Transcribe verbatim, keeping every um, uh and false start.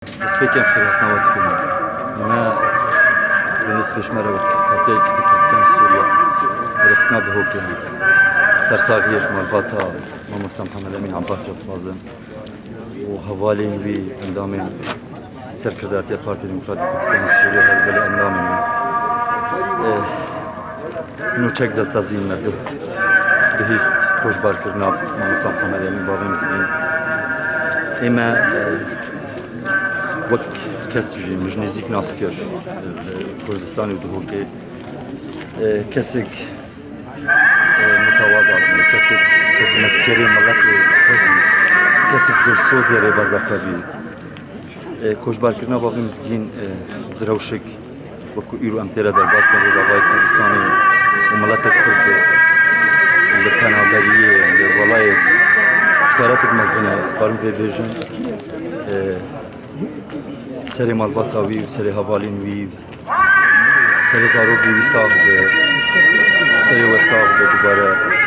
Destpêkê em xêrhatina we dikin. Eme bi nisbê ji me re wek Partiya Yekîtiya Kurdistanê Sûriye bi rêxistina Duhokê sersaxiyê ji malbata Mamosta Mihemed Emîn Abbasî dixwazin û hevalên wî, endamên serkirdatiya Partiya Demokratîk Kurdistanê Sûriye, her belê endamên wî. Eh, Nûçek diltezîn me duh bihîst koçbarkirina Mamosta Mihemed Emîn bavê Mizgîn. Ê me, eh, wek kes jî min ji nêzîk nas kir, eh, Kurdistanê û Duhokê. Eh, kesek, eh, mitewada bû, kesek xizmetkerê miletê xwe bû, kesek dilsozê rêbeza xwe bî. E, koçbarkirina bavê Mizgîn, e, di rewşek wekû îro em tê re derbas bin, Rojavayê Kurdistanê û miletek Kurd li penaberiyê, li welayê xesaretek mezin e, ez karim vê bêjim. E, serê malbata wî û serê hevalên wî, serê zarokê wî sax be, serê we sax be dubare.